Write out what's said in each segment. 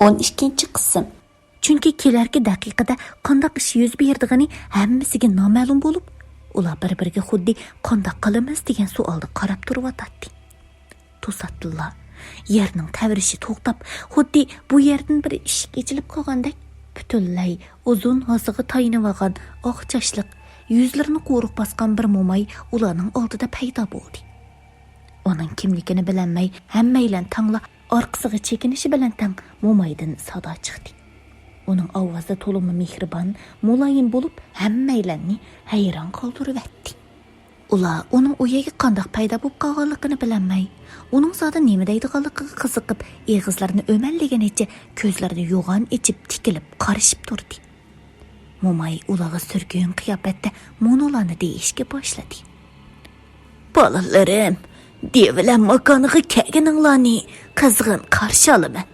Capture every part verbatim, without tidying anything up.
ئون ئىككىنچى قىسىم. چۈنكى كېلەركى دەقىقىدە قانداق ئىش يۈز بېرىدىغىنى ھەممىسىگە نامەلۇم بولۇپ، ئۇلار بىر-بىرىگە خۇددى «قانداق قىلىمىز؟» دېگەن سوئالدا قاراپ تۇرۇۋاتاتتى. توساتتىنلا يەرنىڭ تەۋرىشى توختاپ، خۇددى بۇ يەردىن بىر ئىشىك ئېچىلىپ قالغاندەك، پۈتۈنلەي ئۇزۇن ھاسىغا تايىنىۋالغان ئاق چاچلىق، يۈزلىرىنى قورۇق باسقان بىر موماي ئۇلارنىڭ ئالدىدا پەيدا بولدى. ئۇنىڭ كىملىكىنى بىلەلمەي، ھەممەيلەن تەڭلا ئارقىسىغا چېكىنىشى بىلەن تەڭ مومايدىن سادا چىقتى. ئۇنىڭ ئاۋازى تولىمۇ مېھرىبان، مۇلايىم بولۇپ، ھەممەيلەننى ھەيران قالدۇرۇۋەتتى. ئۇلار ئۇنىڭ ئۇ يەرگە قانداق پەيدا بولۇپ قالغانلىقىنى بىلەلمەي، ئۇنىڭ زادى نېمە دەيدىغانلىقىغا قىزىقىپ، ئېغىزلىرىنى ئۆمەللىگىنىچە كۆزلىرىنى يوغان ئېچىپ تىكىلىپ قارىشىپ تۇردى. موماي ئۇلارغا سۈرگۈن قىياپەتتە مۇنۇلارنى دېيىشكە باشلىدى. بالىلىرىم، دېۋىلەر ماكانىغا كەلگىنىڭلارنى قىزغىن قارشى ئالىمەن.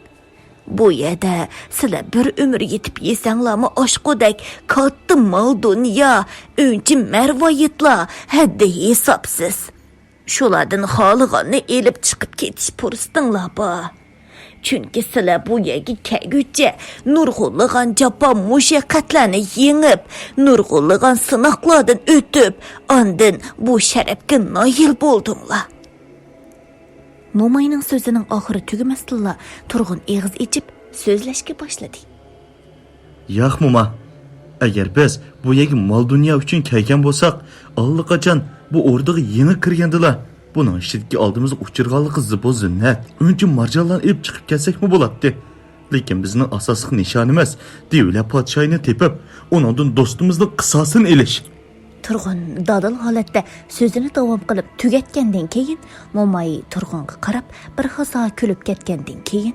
بۇ يەردە سىلەر بىر ئۆمۈر يېتىپ يېسەڭلارمۇ ئاشقۇدەك كاتتا مال-دۇنيا، ئۈنچە-مەرۋايىتلار ھەددى ھېسابسىز. شۇلاردىن خالىغاننى ئېلىپ چىقىپ كېتىش پۇرسىتىڭلار بار. چۈنكى سىلەر بۇ يەرگە كەلگۈچە نۇرغۇنلىغان جاپا-مۇشەققەتلەرنى يېڭىپ، نۇرغۇنلىغان سىناقلاردىن ئۆتۈپ، ئاندىن بۇ شەرەپكە نايىل بولدۇڭلار. موماينىڭ سۆزىنىڭ ئاخىرى تۈگىمەستىنلا، تۇرغۇن ئېغىز ئېچىپ سۆزلەشكە باشلىدى. ياق، موما. ئەگەر بىز بۇ يەرگە مال-دۇنيا ئۈچۈن كەلگەن بولساق، ئاللىقاچان بۇ ئوردىغا يېڭى كىرگەندىلا، بۇنىڭ ئىچىدىكى ئالدىمىزغا ئۇچرىغانلىقى زىبۇ-زىننەت، ئۈنچە-مارجانلارنى ئېلىپ چىقىپ كەلسەكمۇ بولاتتى. لېكىن بىزنىڭ ئاساسلىق نىشانىمىز دېۋىلەر پادىشاھىنى تېپىپ، ئۇنىڭدىن دوستىمىزنىڭ قىساسىنى ئېلىش. تۇرغۇن دادىل ھالەتتە سۆزىنى داۋام قىلىپ تۈگەتكەندىن كېيىن، موماي تۇرغۇنغا قاراپ بىر ھازا كۈلۈپ كەتكەندىن كېيىن،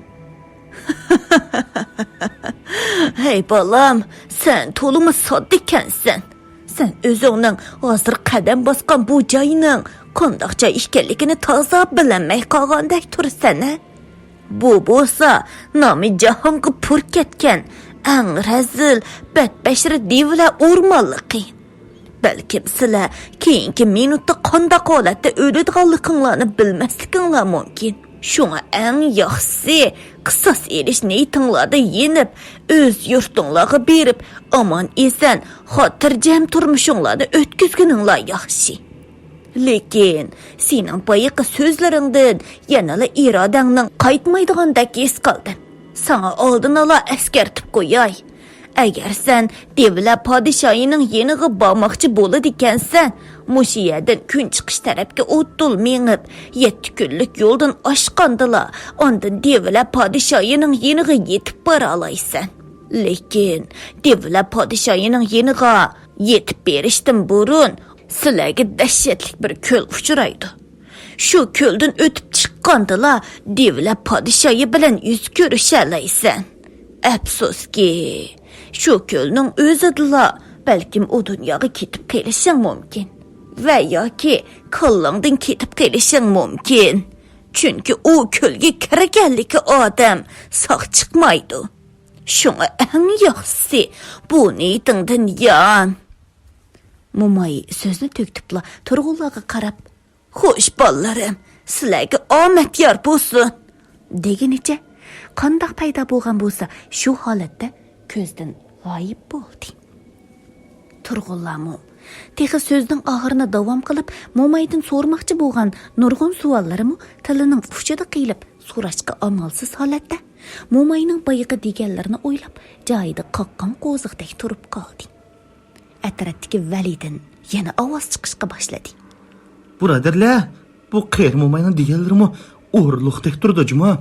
ھەي بالام، سەن تولىمۇ ساددا ئىكەنسەن. سەن ئۆزۈڭنىڭ ھازىر قەدەم باسقان بۇ جاينىڭ قانداق جاي ئىكەنلىكىنى تازا بىلەلمەي قالغاندەك تۇرىسەن ھە. بۇ بولسا نامى جاھانغا پۇر كەتكەن ئەڭ رەزىل، بەتبەشىرە دېۋىلەر ئورمانلىقى. بەلكىم سىلەر كېيىنكى مىنۇتتا قانداق ھالەتتە ئۆلىدىغانلىقىڭلارنى بىلمەسلىكىڭلار مۇمكىن. شۇڭا ئەڭ ياخشىسى، قىساس ئېلىش نىيىتىڭلاردا يېنىپ، ئۆز يۇرتۇڭلارغا بېرىپ، ئامان-ئېسەن، خاتىرجەم تۇرمۇشۇڭلارنى ئۆتكۈزگىنىڭلار ياخشى. لېكىن سېنىڭ بايىقى سۆزلىرىڭدىن يەنىلا ئىرادەڭنىڭ قايتمايدىغاندەك ھېس قىلدىم. ساڭا ئالدىنئالا ئەسكەرتىپ قوياي. ئەگەر سەن دېۋىلەر پادىشاھىنىڭ يېنىغا بارماقچى بولىدىكەنسەن، مۇشۇ يەردىن كۈنچىقىش تەرەپكە ئۇدۇل مېڭىپ، يەتتە كۈنلۈك يولدىن ئاشقاندىلا، ئاندىن دېۋىلەر پادىشاھىنىڭ يېنىغا يېتىپ بارالايسەن. لېكىن دېۋىلەر پادىشاھىنىڭ يېنىغا يېتىپ بېرىشتىن بۇرۇن، سىلەرگە دەھشەتلىك بىر كۆل ئۇچرايدۇ. شۇ كۆلدىن ئۆتۈپ چىققاندىلا، دېۋىلەر پادىشاھى بىلەن يۈز كۆرۈشەلەيسەن. ئەپسۇسكى، شۇ كۆلنىڭ ئۆزىدىلا بەلكىم ئۇ دۇنياغا كېتىپ قېلىشىڭ مۇمكىن. ۋە ياكى كاللاڭدىن كېتىپ قېلىشىڭ مۇمكىن. چۈنكى ئۇ كۆلگە كىرگەنلىكى ئادەم ساق چىقمايدۇ. شۇڭا ئەڭ ياخشىسى، بۇ نىيىتىڭدىن يان. موماي سۆزنى تۈگىتىپلا تۇرغۇنلارغا قاراپ، خوش، بالىلىرىم، سىلەرگە ئامەت يار بولسۇن، دېگىنىچە، قانداق پەيدا بولغان بولسا، شۇ ھالەتتە كۆزدىن غايىب بولدى. تۇرغۇنلارمۇ تېخى سۆزىنىڭ ئاخىرىنى داۋام قىلىپ، مومايدىن سورىماقچى بولغان نۇرغۇن سوئاللىرىمۇ تىلىنىڭ ئۇچىدا قېلىپ، سوراشقا ئامالسىز ھالەتتە، موماينىڭ بايىقى دېگەنلىرىنى ئويلاپ، جايىدا قاققان قوزۇقتەك تۇرۇپ قالدى. ئەتراپتىكى ۋەلىدىن يەنە ئاۋاز چىقىشقا باشلىدى. بۇرادەرلەر، بۇ قېرى موماينىڭ دېگەنلىرىمۇ ئورۇنلۇقتەك تۇرىدۇ جۇمۇ.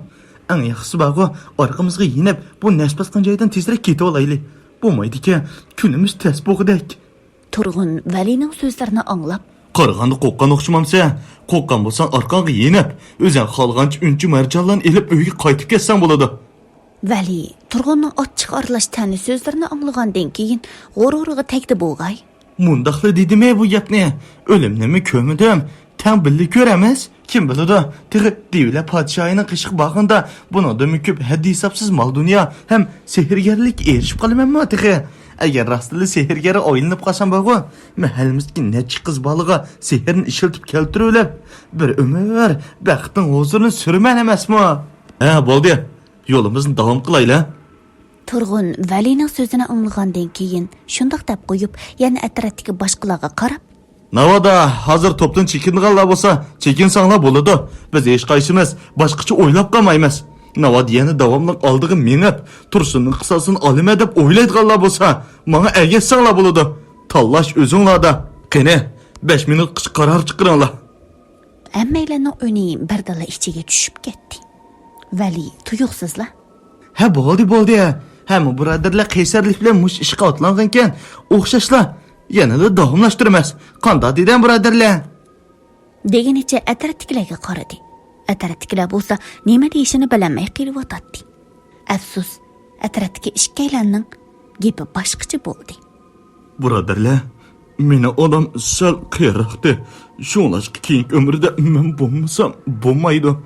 ئەڭ ياخشىسى بارغۇ، ئارقىمىزغا يېنىپ، بۇ نەس باسقان جايدىن تېزرەك كېتىۋالايلى. بولمايدىكەن، كۈنىمىز تەس بولغۇدەك. تۇرغۇن ۋەلىنىڭ سۆزلىرىنى ئاڭلاپ، قارىغاندا قورققان ئوخشىمامسەن؟ قورققان بولساڭ ئارقاڭغا يېنىپ، ئۆزۈڭ خالىغانچە ئۈنچە مەرجانلارنى ئېلىپ ئۆيگە قايتىپ كەتسەڭ بولىدۇ. ۋەلى تۇرغۇننىڭ ئاچچىق ئارىلاش تەنە سۆزلىرىنى ئاڭلىغاندىن كېيىن غۇرۇرىغا تەگدى بولغاي. مۇنداقلا دېدىمى بۇ گەپنى؟ ئۆلۈمنىمۇ كۆرمىدىم. تەڭ بىللە كۆرەرمىز. كىم بىلىدۇ، تېخى دېۋىلەر پادىشاھىنىڭ قېشىغا بارغاندا بۇنىڭدىنمۇ كۆپ ھەددى ھېسابسىز مال-دۇنيا ھەم سېھىرگەرلىككە ئېرىشىپ قالىمەنمۇ تېخى؟ ئەگەر راستتىنلا سېھىرگەرگە ئايلىنىپ قالسام بارغۇ، مەھەللىمىزدىكى نەچچە قىز بالىغا سېھىرنى ئىشلىتىپ كەلتۈرۈۋېلىپ، بىر ئۆمۈر بەختنىڭ ھۇزۇرىنى سۈرىمەن ئەمەسمۇ؟ ھە، بولدى. يولىمىزنى داۋام قىلايلى. تۇرغۇن ۋەلىنىڭ سۆزىنى ئاڭلىغاندىن كېيىن شۇنداق دەپ قويۇپ، يەنە ئەترەتتىكى باشقىلارغا قاراپ، ناۋادا ھازىر توپتىن چېكىنىدىغانلار بولسا، چېكىنسەڭلار بولىدۇ. بىز ھېچقايسىمىز باشقىچە ئويلاپ قالمايمىز. ناۋادا يەنە داۋاملىق ئالدىغا مېڭىپ، تۇرسۇننىڭ قىساسىنى ئالىمەن دەپ ئويلايدىغانلار بولسا، ماڭا ئەگەشسەڭلار بولىدۇ. تاللاش ئۆزۈڭلاردا. قېنى، بەش مىنۇتقىچە قارار چىقىرىڭلار. ھەممەيلەننىڭ ئۈنى بىردىنلا ئىچىگە چۈشۈپ كەتتى. ۋەلى تۇيۇقسىزلا، ھە، بولدى، بولدى. ھەممە بۇرادەرلەر قەيسەرلىك بىلەن مۇشۇ ئىشقا ئاتلانغانكەن، ئوخشاشلا. يەنىلا داۋاملاشتۇرىمىز. قانداق دېدىڭ، بۇرادەرلەر؟ دېگىنىچە ئەترەتتىكىلەرگە قارىدى. ئەترەتتىكىلەر بولسا نېمە دېيىشىنى بىلەلمەي قېلىۋاتاتتى. ئەپسۇس، ئەترەتتىكى ئىككىيلەننىڭ گېپى باشقىچە بولدى. بۇرادەرلەر، مېنىڭ ئانام سەل قېرىقتى. شۇڭلاشقا كېيىنكى ئۆمرىدە مەن بولمىسام بولمايدۇ.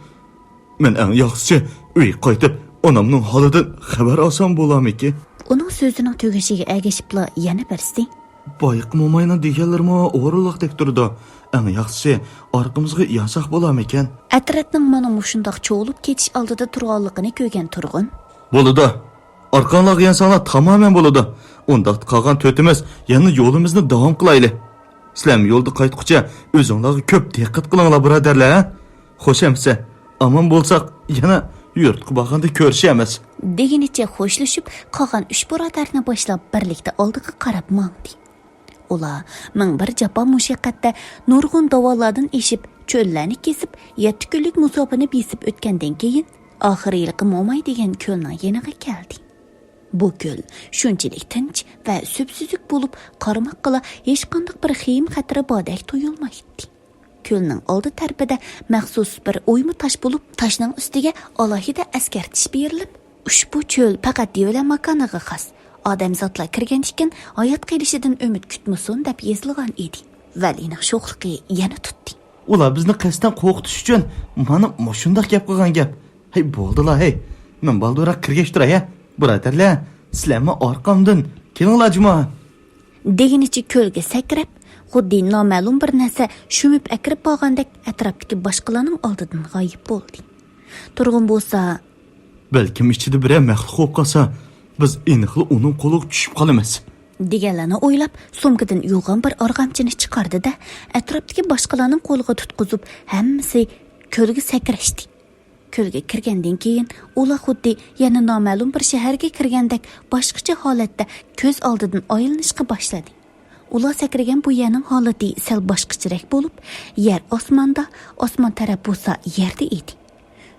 مەن ئەڭ ياخشىسى ئۆيگە قايتىپ، ئانامنىڭ ھالىدىن خەۋەر ئالسام بولامىكىن؟ ئۇنىڭ سۆزىنىڭ تۈگىشىگە ئەگىشىپلا يەنە بىرسى، بايىقى موماينىڭ دېگەنلىرىمۇ ئورۇنلۇقتەك تۇرىدۇ. ئەڭ ياخشىسى، ئارقىمىزغا يانساق بولامىكەن؟ ئەترەتنىڭ مانا مۇشۇنداق چۇۋۇلۇپ كېتىش ئالدىدا تۇرغانلىقىنى كۆرگەن تۇرغۇن، بولىدۇ. ئارقاڭلارغا يانساڭلار تامامەن بولىدۇ. ئۇنداقتا قالغان تۆتىمىز يەنە يولىمىزنى داۋام قىلايلى. سىلەرمۇ يولدا قايتقۇچە ئۆزۈڭلارغا كۆپ دىققەت قىلىڭلار، بۇرادەرلەر، ھە؟ خوش ئەمىسە، ئامان بولساق، يەنە يۇرتقا بارغاندا كۆرۈشەرمىز. دېگىنىچە خوشلىشىپ، قالغان ئۈچ بۇرادەرنى باشلاپ، بىرلىكتە ئالدىغا قاراپ ماڭدى. ئۇلار مىڭ بىر جاپا مۇشەققەتتە نۇرغۇن داۋانلاردىن ئېشىپ، چۆللەرنى كېسىپ، يەتتە كۈنلۈك مۇساپىنى بېسىپ ئۆتكەندىن كېيىن، ئاخىرى ھېلىقى موماي دېگەن كۆلنىڭ يېنىغا كەلدى. بۇ كۆل شۇنچىلىك تىنچ ۋە سۈپسۈزۈك بولۇپ، قارىماققىلا ھېچقانداق بىر خېيىم خەتىرى باردەك تۇيۇلمايتتى. كۆلنىڭ ئالدى تەرىپىدە مەخسۇس بىر ئويما تاش بولۇپ، تاشنىڭ ئۈستىگە ئالاھىدە ئەسكەرتىش بېرىلىپ، ئۇشبۇ چۆل پەقەت دېۋىلەر ماكانىغا خاس، ئادەمزاتلار كىرگەندىكىن ھايات قېلىشىدىن ئۈمىد كۈتمىسۇن، دەپ يېزىلغان ئىدى. ۋەلىنىڭ شوخلۇقى يەنە تۇتتى. ئۇلار بىزنى قەستەن قورقۇتۇش ئۈچۈن مانا مۇشۇنداق گەپ قىلغان گەپ. ھەي، بولدىلا، ھەي. مەن بالدۇرراق كىرگەچ تۇراي، ھە. بۇرادەرلەر، سىلەرمۇ ئارقامدىن كېلىڭلار جۇما. دېگىنىچە كۆلگە سەكرەپ، خۇددى نامەلۇم بىر نەرسە شۈمۈپ ئەكىرىپ بارغاندەك ئەتراپتىكى باشقىلارنىڭ ئالدىدىن غايىب بولدى. تۇرغۇن بولسا، بەلكىم ئىچىدە بىرەر مەخلۇق بولۇپ قالسا، بىز ئېنىقلا ئۇنىڭ قولىغا چۈشۈپ قالىمىز، دېگەنلەرنى ئويلاپ، سومكىدىن يۇغان بىر ئارغامچىنى چىقاردى-دە، ئەتراپتىكى باشقىلارنىڭ قولىغا تۇتقۇزۇپ، ھەممىسى كۆلگە سەكرەشتى. كۆلگە كىرگەندىن كېيىن، ئۇلار خۇددى يەنە نامەلۇم بىر شەھەرگە كىرگەندەك باشقىچە ھالەتتە كۆز ئالدىدىن ئايلىنىشقا باشلىدى. ئۇلار سەكرىگەن بۇ يەرنىڭ ھالىتى سەل باشقىچىراق بولۇپ، يەر ئاسماندا، ئاسمان تەرەپ بولسا يەردە ئىدى.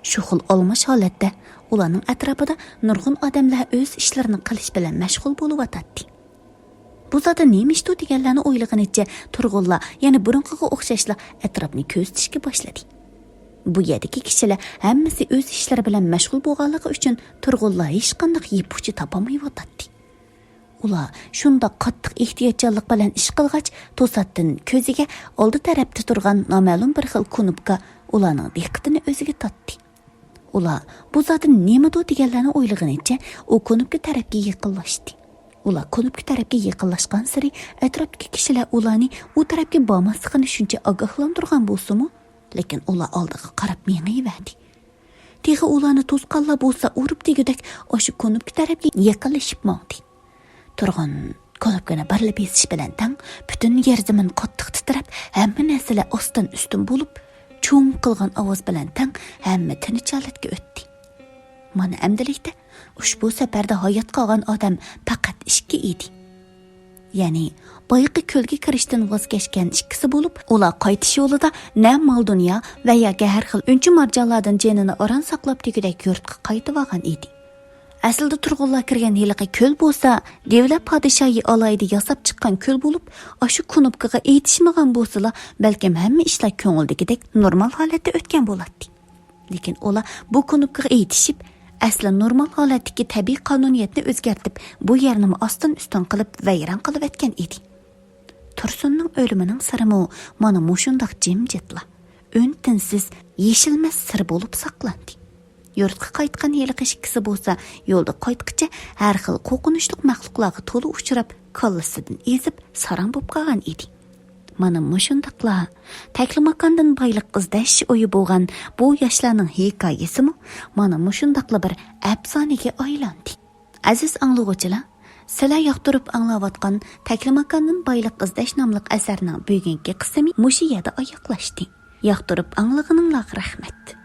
شۇ خىل ئالماش ھالەتتە ئۇلارنىڭ ئەتراپىدا نۇرغۇن ئادەملەر ئۆز ئىشلىرىنى قىلىش بىلەن مەشغۇل بولۇۋاتاتتى. بۇ زادى نېمە ئىشتۇ دېگەنلەرنى ئويلىغىنىچە تۇرغۇنلار يەنە بۇرۇنقىغا ئوخشاشلا ئەتراپنى كۆزىتىشكە باشلىدى. بۇ يەردىكى كىشىلەر ھەممىسى ئۆز ئىشلىرى بىلەن مەشغۇل بولغانلىقى ئۈچۈن تۇرغۇنلار ھېچقانداق يىپ ئۇچى تاپالمايۋاتاتتى. ئۇلار شۇنداق قاتتىق ئېھتىياتچانلىق بىلەن ئىش قىلغاچ، توساتتىن كۆزىگە ئالدى تەرەپتە تۇرغان نامەلۇم بىر خىل كۇنۇپكا ئۇلارنىڭ دىققىتىنى ئۆزىگە تارتتى. ئۇلار بۇ زادى نېمىدۇ دېگەنلەرنى ئويلىغىنىچە ئۇ كۇنۇپكا تەرەپكە يېقىنلاشتى. ئۇلار كۇنۇپكا تەرەپكە يېقىنلاشقانسېرى ئەتراپتىكى كىشىلەر ئۇلارنى ئۇ تەرەپكە بارماسلىقىنى شۇنچە ئاگاھلاندۇرغان بولسىمۇ، لېكىن ئۇلار ئالدىغا قاراپ مېڭىۋەردى. تېخى ئۇلارنى توسقانلار بولسا ئۇرۇپ دېگۈدەك ئاشۇ كۇنۇپكا تەرەپكە يېقىنلىشىپ ماڭدى. تۇرغۇن كۇنۇپكىنى بىرلا بېسىش بىلەن تەڭ پۈتۈن يەر زېمىن قاتتىق تىترەپ، ھەممە نەرسىلەر ئاستىن ئۈستۈن بولۇپ، چوڭ قىلغان ئاۋاز بىلەن تەڭ ھەممە تىنچ ھالەتكە ئۆتتى. مانا ئەمدىلىكتە ئۇشبۇ سەپەردە ھايات قالغان ئادەم پەقەت ئىككى ئىدى. يەنى بايىقى كۆلگە كىرىشتىن ۋاز كەچكەن ئىككىسى بولۇپ، ئۇلار قايتىش يولىدا نە مال-دۇنيا ۋە ياكى ھەر خىل ئۈنچە-مارجانلاردىن جېنىنى ئاران ساقلاپ دېگۈدەك يۇرتقا قايتىۋالغان ئىدى. ئەسلىدە تۇرغۇنلار كىرگەن ھېلىقى كۆل بولسا، دېۋىلەر پادىشاھى ئالاھىدە ياساپ چىققان كۆل بولۇپ، ئاشۇ كۇنۇپكىغا ئېيتىشمىغان بولسىلا، بەلكىم ھەممە ئىشلار كۆڭۈلدىكىدەك نورمال ھالەتتە ئۆتكەن بولاتتى. لېكىن ئۇلار بۇ كۇنۇپكىغا ئېيتىشىپ، ئەسلى نورمال ھالەتتىكى تەبىئىي قانۇنىيەتنى ئۆزگەرتىپ، بۇ يەرنىمۇ ئاستىن-ئۈستۈن قىلىپ ۋەيران قىلىۋەتكەن ئىدى. تۇرسۇننىڭ ئۆلۈمىنىڭ سىرىمۇ مانا مۇشۇنداق جىمجىتلا، ئۈن-تىنسىز، يېشىلمەس سىر بولۇپ ساقلاندى. يۇرتقا قايتقان ھېلىقى ئىككىسى بولسا يولدا قايتقىچە ھەر خىل قورقۇنچلۇق مەخلۇقلارغا تولا ئۇچراپ، كاللىسىدىن ئېزىپ، ساراڭ بولۇپ قالغان ئىدى. مانا مۇشۇنداقلا تەكلىماكاندىن بايلىق ئىزدەش ئويى بولغان بۇ ياشلارنىڭ ھېكايىسىمۇ مانا مۇشۇنداقلا بىر ئەپسانىگە ئايلاندى. ئەزىز ئاڭلىغۇچىلار، سىلەر ياقتۇرۇپ ئاڭلاۋاتقان تەكلىماكاندىن بايلىق ئىزدەش ناملىق ئەسەرنىڭ بۈگۈنكى قىسمى مۇشۇ يەردە ئاياغلاشتى. ياقتۇرۇپ ئاڭلىغىنىڭلارغا رەھمەت.